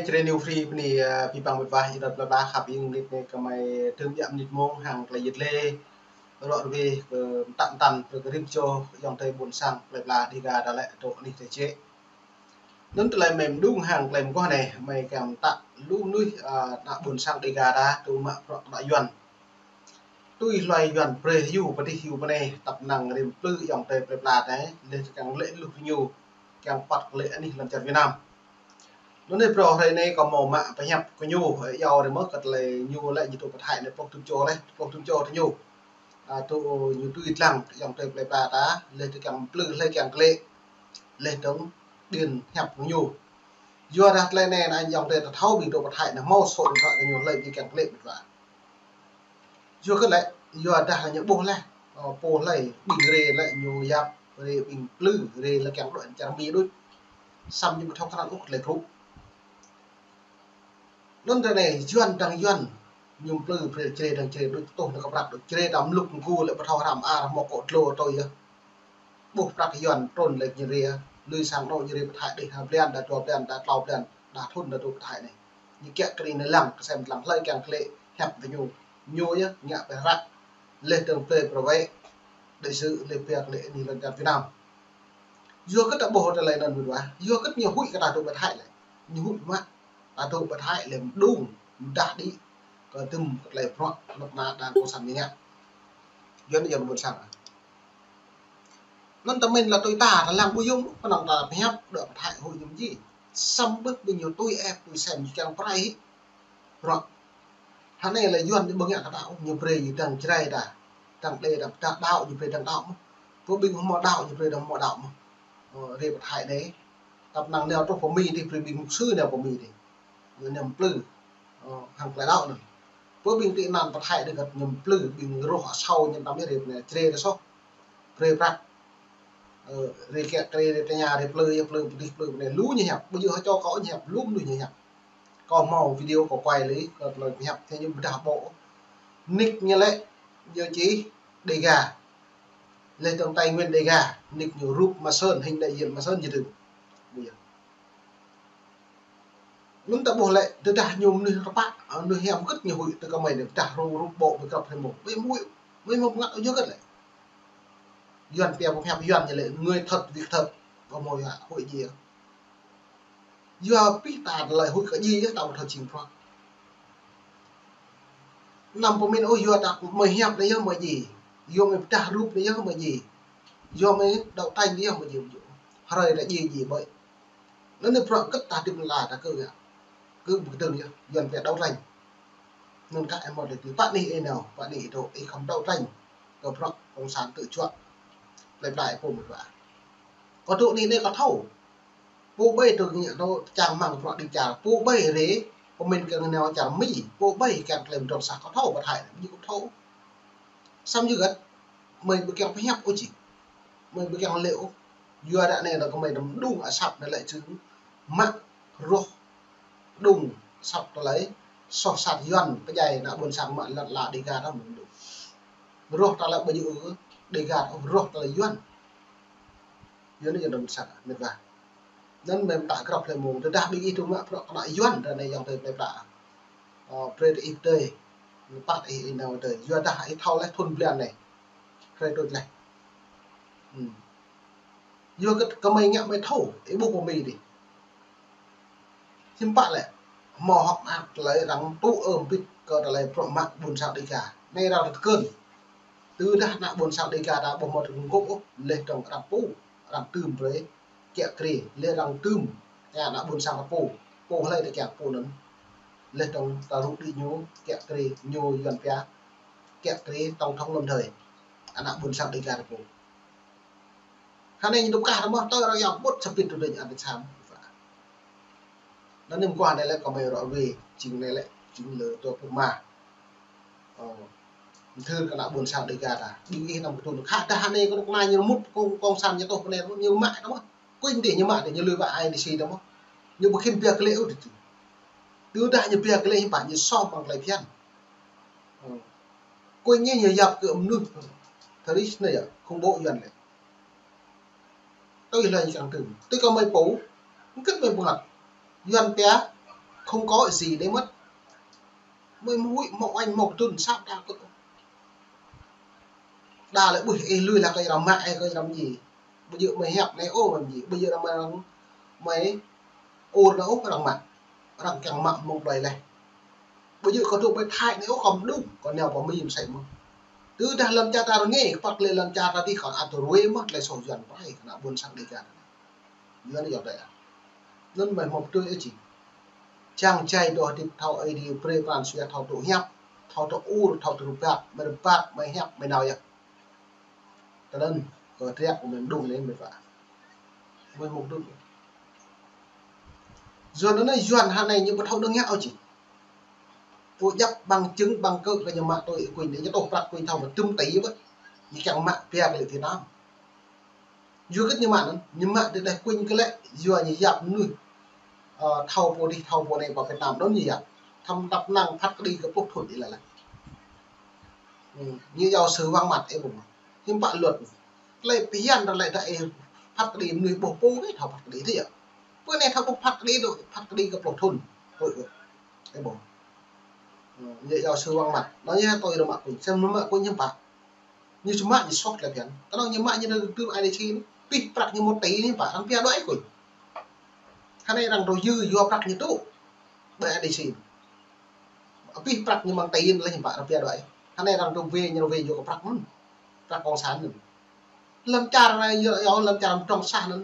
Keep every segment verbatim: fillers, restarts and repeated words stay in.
Čre New Free bơni, ơ, pơpă mơwah, ih dŏ plơi pla khăp ing mơnit anai kơmơi tơm djă mơnit mông hăng tơlơi yit lĕ. Rŏ rơwe kơ mơtă mơtăn, kơ rĭm čô ayŏng adơi ƀôn sang plơi pla Dega ta lĕ dŏ anih tơčĕ. Anŭn tơlơi mơ̆ng mơđung hăng tơlơi mơguah anai, mơi kiăng mơtă lu mơnuih, ơ, ană ƀôn sang Dega ta, tŭ mă prăk ană Yuan. Tui hloi Yuan brơi hyu pơdih hyu pơnai, tăp năng rĭm plư ayŏng adơi plơi pla ta, lĕ kiăng lĕ luh ñu, kiăng păt lĕ anih lŏn čar Việt Nam. Anŭn anai prŏ hrơi anai kâo hmâo mă pơhiăp kơ ñu, yua rĭm mơ̆ kơ tơlơi ñu lĕ ñu tŭ pơthai anai pluh tŭm čô lĕ, pluh tŭm čô tŭ ñu. A, tŭ ñu tui lăng ayŏng adơi plơi pla ta, lĕ tŭ kiăng plư lĕ kiăng klĕ, lĕ dŏng điện hiăp kơ ñu. Yua dah tơlơi anai anŭn ayŏng adơi ta thâo ƀing tŭ pơthai anai hmâo số điện thoại kơ ñu lĕ ƀing kiăng klĕ mơwah. Yua kơ lĕ, yua dah ñu ƀuh lĕ, ơ, pô lĕ, ƀing rê lĕ ñu yap, rê ƀing plư, rê lĕ kiăng dŏ čar Mi đôč. Samơ̆ ñu ƀu thâo krăn ôh tơlơi gru. Anŭn tơ anai, Yuan dang Yuan, ñu plư, brơi Čre dang Čre đôč, tŏh nao kơ prăk đôč, Čre dang mlŭk mgu lĕ ƀu thâo hrăm ar, hmâo kŏ dlô tui yơh. Ƀuh prăk Yuan trŭn lĕ ñu rê, lui sang anŏ ñu rê pơthai đih ha blan, đa dua blan, đa klâo blan, đa thŭn đa tŭ pơthai anai. Ñu kiăng kơ rĭm anai lăng, kơsem lăng hlơi kiăng klĕ hiăp kơ ñu. Ñu yơh, ngă pơhrăk, lĕ dŏng plơi pơrơwĕ, đại sứ lĕ pia klĕ anih lŏn čar Việt Nam. Yua kơ ta ƀuh tơlơi anŭn mơwah, yua kơ ñu huĭ kơ ta tŭ pơthai lĕ. Ñu huĭ mă, ta tŭ pơthai lĕ mơđung, mơdah đĭ, kơ tŭm kơ tơlơi prăk, anŏ ană đang kông san ñu ngă. Yuan anai Yuan ƀôn sang. Anŭn ta mĭn lĕ tui ta, ta lăng ƀu yôm, kơnơ̆ng ta pơhiăp, dŏ pơthai huĭ ñu mơ̆n či. Samơ̆ ƀing ñu tui ĕp, tui sem, ñu kiăng prai hĭ. Prăk. Hơnai lĕ Yuan ñu ƀu ngă kơ ta ôh, ñu brơi ñu dang Jrai ta. Dang đe ta, dang đaŏ ñu brơi dang đaŏ mơ̆n. Pô ƀing hmâo đaŏ ñu brơi dang hmâo đaŏ mơ̆n. Ơ, rê pơthai anai. Tăp năng nao truh pơ Mi dih, brơi ƀing mục sư nao pơ Mi dih. Ñu anăm plư. Ơ, hăng tơlơi đaŏ anŭn. Pô ƀing tị nạn pơthai đih găt anăm plư, ƀing rŏh asâo ñu tăm yơh rê pơnai Jrai ta soh. Brơi prăk. Ơ, rê kiăng klĕ, rê tơña, rê plư, yơh plư, pơdih plư, pơnai lu ñu hiăp. Ƀu djơ̆ hơčô kâo ñu hiăp, lu mơnuih ñu hiăp. Kâo hmâo video kâo quay lĕ, kơ tơlơi pơhiăp, tơña ƀơdah ƀô̆. Nick ñu lĕ, yơh čih Dega. Lĕ dŏng Tây Nguyên Dega, nick ñu rup Ma Sơn, hình đại diện Ma Sơn ñu tŭ. Ƀu djơ̆. Anŭn ta ƀuh lĕ, tơdah ñu mơnuih rơpă, ơ, mơnuih hiam kơt ñu huĭ tơ kơmơi anai, tơdah rup, rup ƀô̆ ƀơi krăp rĭm mông. Ƀu huĭ, ƀu hmâo pơngăt ôh yua kơ lĕ. Yuan pia pơhiăp Yuan ñu lĕ, người thật, việc thật. Ƀu hmâo yua huĭ djơ̆. Yua pih ta tơlơi huĭ kơ djai yơh ta ƀu thâo jing prăk. Anăm pơmĭn ôh yua ta mơi hiăp anai yơh mơi djai. Yua mơi pơdah rup anai yơh mơi djai. Yua mơi đấu tranh anai yơh mơi djai. Hrơi ta djai djai ƀơi. Anŭn anai prăk kơt ta tĭp la ta kơ ngă. Kơ ƀu kơdơ̆ng yơh, Yuan pia đấu tranh. Anŭn kơ ih hmâo tơlơi tui, pă anih ih nao, pă anih ih dŏ, ih khŏm đấu tranh. Kơ prăk cộng sản tơčuă. Plơi pla ih pô mơ̆n ƀă. Kâo dŏ anih anai kâo thâo. Pô ƀai tơ ngă tơ čang mơ̆ng prăk đĭ čar. Pô ƀai rê, pơmĭn kiăng nao čar Mi. Pô ƀai kiăng klĕ mơdrŏng sah kâo thâo pơthai. Ñu kâo thâo. Samơ̆ yơh găt, mơi ƀu kiăng pơhiăp ôh či. Mơi ƀu kiăng lĕ ôh. Yua dah anai dah kơmơi dŏng mơđung asăp anai lĕ čư mă rŏh mơđung asăp tơlơi soh sat Yuan pơdjai ană ƀôn sang mă lăt la Dega ta mơđung. Rŏh ta lĕ ƀu djơ̆ Dega ôh, rŏh ta lĕ Yuan. Yuan anai Yuan dŏng sat mơwah. Anŭn mơ̆ ta krăp hlơi mơ̆ng, tơdah ƀing ih tŭ mă prăk kơ ană Yuan, tơ anai ayŏng adơi plơi pla. Ơ, brơi tơ ih tơi, păt ih ih nao tơi. Yua dah ih thâo leh thŭn blan anai. Hrơi tuč leh. Hmm. Yua kơ kơmơi ngă mơi thâo, ih ƀuh pơ Mi dih. Hiư̆m pă lĕ, hmâo hŏk mơak tơlơi arăng tŭ ơm bĭt kơ tơlơi prăk mă ƀôn sang Dega. Anai arăng tơkơn. Tơdah ană ƀôn sang Dega ta ƀu hmâo tơkơn kŭp ôh, leh dŏng arăng pô, arăng tŭm brơi, kiăng krê, leh arăng tŭm, tơña ană ƀôn sang ta pô, pô hlơi ta kiăng pô anŭn. Leh dŏng ta rŭ đĭ ñu, kiăng krê, ñu Yuan pia, kiăng krê tổng thống lâm thời. Ană ƀôn sang Dega ta pô. Hơnai ñu tŭ kah ta mơ̆, tơl arăng yap ƀut sa bit tui dêh ñu ăn tơ sam. Anŭn anai mơguah anai lĕ kơmơi rŏ rơwe, jing anai lĕ, jing lơ tơ pơma. Ơ, mơthưr kơ ană ƀôn sang Dega ta. Ƀing ih anăm kơtŭn. Khă dah anai kơnuk kơna ñu mŭt kông, kông sản ñu tŏh pơ anai, ñu mă ta mơ̆. Kuing dih ñu mă dih, ñu lui ƀă ai dih si ta mơ̆. Ñu ƀu khĭn pia klĕ ôh dih. Tơdah ñu pia klĕ hiư̆m pă ñu soh mơ̆ng tơlơi phiăn. Ơ. Kuing ñu yap kơ mơnuih. Terrorist anai yơh, khủng bố Yuan lĕ. Tui hlơi ñu kiăng tŭ. Tui kơmơi pô, hơget mơi pơngăt. Yuan pia, Không có gì để mất. Mơi mơhuĭ, mơi oanh, mơi kơtưn, sap đa kơ. Đa lĕ ƀuh ih lui lah kơ arăng mă, ih kơ arăng mơñi. Ƀu djơ̆ mơi hiăp anai ôh mơñi. Ƀu djơ̆ arăng mă, arăng mă. Ur anai ôh arăng mă. Arăng kiăng mă mơ̆ng plơi laih. Ƀu djơ̆ kơ tŭ ƀơi Thái anai ôh kơ mơđung. Kơ nao pơ Mi mơsĕ mơ̆n. Tơdah lŏn čar ta rơngai, kơpăt lĕ lŏn čar ta dih kơ ăt ruai mơ̆n, tơlơi soh Yuan pơrai, kơ ană ƀôn sang Dega. Yuan yơh đĕ. Anŭn mơi hmâo pơtui ih či. Čang čai dŏ hơdip thâo Ơi Adai brơi pran jua thâo tŭ hiăp, thâo tŭ ur, thâo tŭ rơbat, mơi rơbat, mơi hiăp, mơi nao yơh. Tơlơi anŭn, kơ triăk kơ mơi mơđung anai mơi pă. Mơi hmâo pơtui. Yuan anŭn Yuan hơnai ñu ƀu thâo đơ̆ng ngă ôh či. Pô djăp bằng chứng, bằng cớ kơ ñu mă tui kuñ anai, ñu tŭ prăk kuñ thâo mă tŭm tỉ ƀơi. Ñu kiăng mă pia kơ lĕ Việt Nam. Yua kơ ñu mă anŭn, ñu mă tơdah kuñ kơ lĕ, yua ñu yap mơnuih, ơ, thâo pô dih, thâo pô anai pơ Việt Nam anŭn ñu yap. Thăm tăp năng phat kơđi kơ pluh thŭn ih lăi lăi. Ư, ñu yua sự vắng mặt ih ƀuh. Hiư̆m pă luật. Tơlơi phiăn ră lĕ dah ih phat kơđi mơnuih ƀuh pô ih thâo phat kơđi tih yơh. Pô anai thâo ƀuh phat kơđi dŏ, phat kơđi kơ pluh thŭn. Ôi, ôi. Ih ƀuh. Ư, ñu yua sự vắng mặt. Anŭn ñu tui rơmă kuñ. Sem rơmă kuñ hiư̆m pă. Ñu či mă ñu soh tơlơi phiăn. Tơdang ñu mă ñu tŭ I D C anai. Pih prăk ñu một tỉ anai pă, arăng pia đuaĭ kuñ. Hơnai arăng dŏ yư yua prăk ñu tŭ. Ƀơi I D C. Pih prăk ñu một tỉ anai pă, arăng pia đuaĭ. Hơnai arăng dŏ wê ñu wê yua kơ prăk mơ̆n. Prăk cộng sản anŭn. Lŏn čar anai yua, yua lŏn čar mơdrŏng sah anŭn.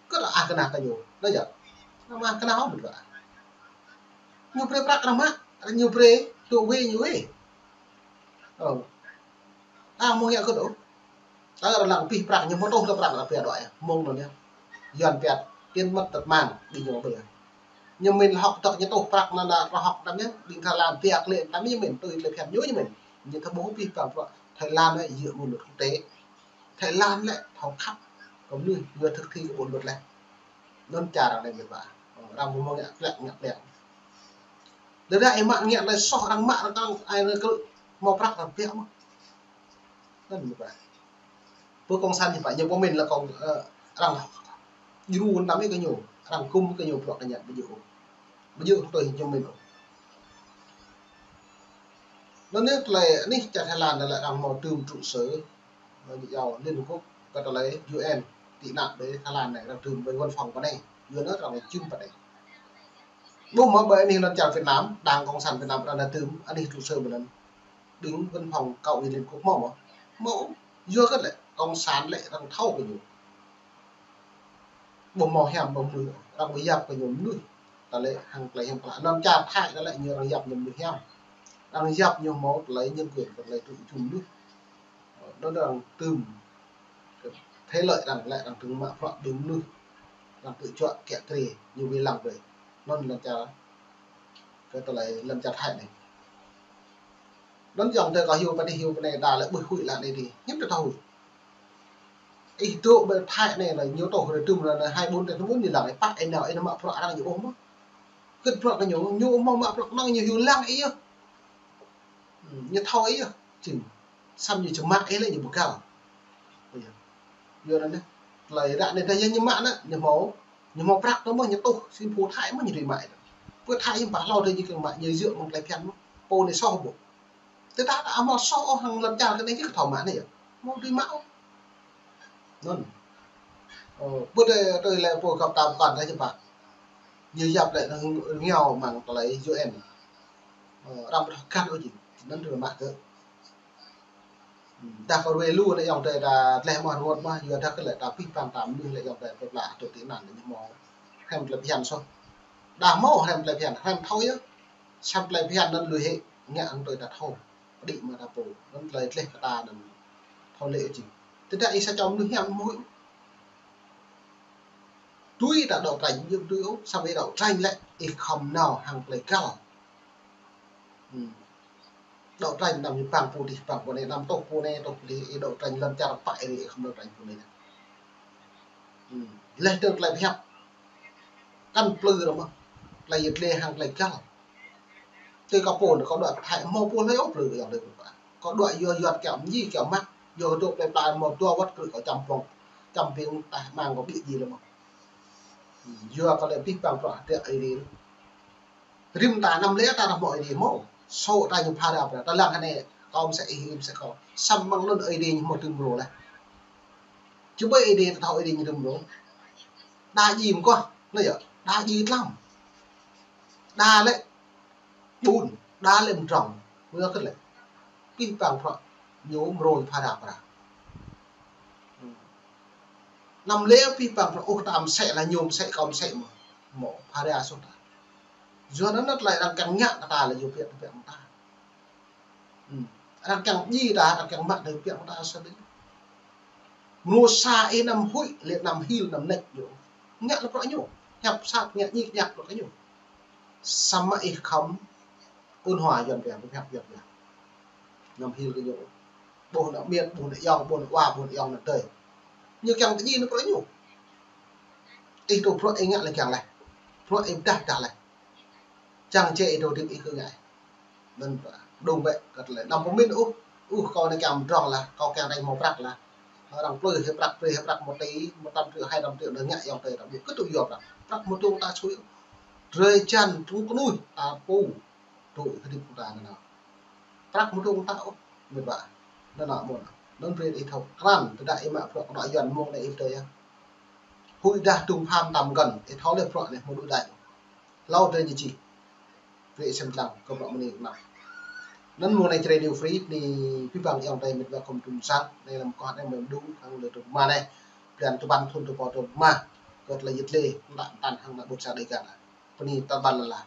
Kơ ăh kơnah kơ ñu. Anŭn yơh. Anăm ăh kơnah ôh ƀu djơ̆. Ñu brơi prăk arăng mă, ñu brơi dŏ wê ñu wê. Ơ. Arăng mơ̆ng yơh kơ dŏ. Tơdah arăng lăng pih prăk ñu mơ̆ tŭ tơ prăk arăng pia đuaĭ. Mơ̆ng anŭn yơh. Yuan pia tiền mất tật mang, ƀing ñu ƀơi. Ñu mĭn lŏ hŏk tŏk ñu tŭ prăk anŭn lĕ lŏ hŏk tăm yơh. Ƀing Thái Lan pia kơ lĕ tăm ñu mĭn, tui tơlơi phiăn ñu ñu mĭn. Ñu thâo ƀuh pih prăk prăk. Thái Lan lĕ yua mơnuih quốc tế. Thái Lan lĕ thâo khăp kơ mơnuih, yua thực thi kơ bộ luật lĕ. Anŭn čar arăng anai mơi pă. Arăng ƀu hmâo ngă plĕk, ngă plĕk. Tơdah ih mă ngă anai soh arăng mă arăng kăng ai anai kơ hmâo prăk arăng pia mơ̆n. Anŭn mơi pă. Pơ cộng sản ñu pă ñu pơmĭn lĕ kông, ơ, arăng djru tăm ih kơ ñu, arăng gum kơ ñu prăk kơ ñu ƀu djơ̆. Ƀu djơ̆ tui ñu mĭn ôh. Anŭn anai tơlơi anai čar Thái Lan anai lĕ arăng hmâo tŭm trụ sở, ơ, ñu yua Liên Hợp Quốc, kơ tơlơi U N, tị nạn ƀơi Thái Lan anai, arăng tŭm ƀơi văn phòng pơ anai, yua anŭn arăng čim pơ anai. Ƀuh mơ̆ ƀơi anai lŏn čar Việt Nam, Đảng Cộng sản Việt Nam arăng tŭm, anai trụ sở ƀơi anŭn. Ƀing văn phòng cao ủy Liên Hợp Quốc hmâo mơ̆? Hmâo, yua kơ lĕ, cộng sản lĕ arăng thâo kơ ñu. Ƀu hmâo hiam ƀu mơnuih, arăng ƀu yap kơ ñu mơnuih. Tơlơi hăng tơlơi hiam klă. Anŭn čar Thái tơlơi ñu arăng yap ñu mơnuih hiam. Arăng yap ñu hmâo tơlơi nhân quyền kơ tơlơi tŭ jum mơnuih. Anŭn arăng tŭm. Thế lợi arăng lĕ arăng tŭm mă prăk ƀing mơnuih. Arăng tŭ čuă kiă kriê ñu wai lăng brơi. Anŭn lŏn čar kơ tơlơi lŏn čar Thái anai. Anŭn yơh tơ kơ hyu pơ anai hyu pơ anai đa lĕ ƀuh huĭ lă anai dih. Hiư̆m tơ thâo huĭ. Ih dŏ ƀơi Thái anai lĕ ñu tŭ rơdŭm lĕ hai ƀôn tơl ƀôn ñu lăng ih pă ih nao ih nao mă prăk arăng ñu ôh mơ̆. Kơ̆t prăk kơ ñu, ñu ôh mơ̆ mă prăk anŭn ñu hyu lăng ih yơh. Ư, ñu thâo ih yơh. Čim. Samơ̆ ñu či mă ih lĕ ñu ƀu găl. Yua anŭn anai. Tơlơi ră anai dah yơh ñu mă anŭn, ñu hmâo, ñu hmâo prăk anŭn mơ̆ ñu tŭ, sĭ pô Thái mơ̆ ñu dưi mă. Pô Thái yơh ƀă hlâo tơ ñu kiăng mă, ñu yua mơ̆ng tơlơi phiăn mơ̆. Pô anai soh ƀu. Tơdah ta hmâo soh ôh hăng lŏn čar kơ anai či kơ thâo mă anai yơh. Hmâo dưi mă ôh. Anŭn. Ơ, ƀu djơ̆ tui lĕ pô găp tam păn dah či pă. Ñu yap lĕ rơngiao mơ̆ng tơlơi U N. Ơ, arăng ƀu thâo kăn ôh či. Anŭn tui mă kơ. Dah kơ ruai lu lĕ yơh tơ ta tleh mơ̆ rơngot mơ̆, yua dah kơ lĕ ta pih pang ta mơnuih lĕ yơh tơ pơplah tŭ tị nạn lĕ ñu hmâo. Hrăm tơlơi phiăn soh. Dah hmâo hrăm tơlơi phiăn, hrăm thâo yơh. Sĭt tơlơi phiăn anŭn lui hĭ, ngă hăng tui ta thâo. Pơđĭ mă ta pô. Anŭn tơlơi tleh kơ ta anŭn thâo lĕ či. Tơdah ih sa čô mơnuih hiam mơ̆ huĭ. Tui ta đấu tranh, ñu tui ôh, samơ̆ ih đấu tranh lĕ, ih khŏm nao hăng tơlơi găl. Ư. Đấu tranh anăm ñu pang pô dih, pang pô anai, anăm tŭ pô anai, tŭ pô dih, ih đấu tranh lŏn čar pă ih, ih khŏm đấu tranh pô anai. Ư. Leh dơ̆ng tơlơi pơhiăp. Kăn plư ră mơ̆. Tơlơi yơh tơlơi hăng tơlơi găl. Tui kơ pô anai, kơ dua pơthai, hmâo pô hlơi ôh plư kơ yơh tơlơi pơpă. Kơ dua yua yuat kiaŏ mơñi kiaŏ mă. Yua kơ dŏ plơi pla hmâo dua wơ̆t krư̆ kơ čăm plŏng. Čăm ƀing tah mang kơ ƀiă ji lĕ mơ̆. Ư. Yua kơ lĕ pih pang prăk hơdră ih dih. Rĭm ta năm lĕ ta rah mơ̆ Ơi Adai mơ̆. Sô ta ñu phara phara. Ta lăng hơnai kâo mơsĕ ih, ih mơsĕ kâo. Samơ̆ mơ̆ng anŭn Ơi Adai ñu mơ̆ tŭ mrô laih. Čơbơi Ơi Adai ta thâo Ơi Adai ñu tŭ mrô. Đa djai mơ̆ kâo. Anai yơh. Đa djai tlam. Đa lĕ ƀun. Đa lĕ mdrŏng. Mơ̆ kơ lĕ. Pih pang prăk ñu mrô phara phara. Năm lĕ pih pang prăk ôh ta mơsĕ lah ñu mơsĕ kâo mơsĕ mơ̆. Mơ̆ phara sô ta. Yua anŭn tơlơi arăng kiăng ngă kơ ta lĕ yua biă biă mơ̆ng ta. Arăng kiăng djai ta, arăng kiăng mă ta biă mơ̆ng ta sa đĭ. Mơnuih sa ih năm huĭ, lĕ năm hil, năm nĕč ñu. Ngă lĕ prăk ñu. Hiăp sat ngă ñik ñak prăk ñu. Samơ̆ ih khŏm ôn hòa Yuan pia, pia Yuan pia. Năm hil kơ ñu. Ƀuh nă miên, ƀuh nă yŏng, ƀuh nă wa, ƀuh nă yŏng nă tơi. Ñu kiăng tơjing nă prăk ñu. Ih tŭ prăk ih ngă lĕ kiăng laih. Prăk ih pơdah pơdah laih. Čang čê ih tŭ dip ih kơ ngă. Anŭn prăk. Dŏng bĕ kơ tơlơi. Năm pơmĭn ôh. Ôh, kâo anai kiăng mdrŏng lah, kâo kiăng rai mơ̆ prăk lah. Arăng plư hĭ prăk, plư hĭ prăk một tỷ, một trăm triệu, hai trăm triệu, anŭn ngă yŏng tơi ta ƀu kơ tŭ yua prăk. Prăk mơ̆ tŭ ta sui. Drơi jăn tŭ kơnuih ta pô. Tui hơdip ta anŭn. Prăk mơ̆ tŭ ta ôh, mĕt wa. Anŭn mơ̆n. Anŭn brơi ih thâo krăn, tơdah ih mă prăk kơ ană Yuan mơ̆ng anai ih tơi yơh. Huĭ dah tŭng pham tam găn, ih thâo lĕ prăk anai mơ̆ đuaĭ đač. Hlâo tơi ñu čih. Brơi ih sem lăng, kơ prăk mơ̆ng anai kơnăl. Anŭn mơ̆ng anai Jrai New Free, anai pih pang yŏng tơi mĕt wa khŏm tŭm sang, anai lăm kơh anai mơ̆ng đŭng, hăng lĕ tŭ mă anai. Blan tơpăn thun tơpă tŭ mă, kơ tơlơi yit lĕ, mơ̆ tăn hăng mă ƀut sa đơi găn. Pơni tơpăn lă lah.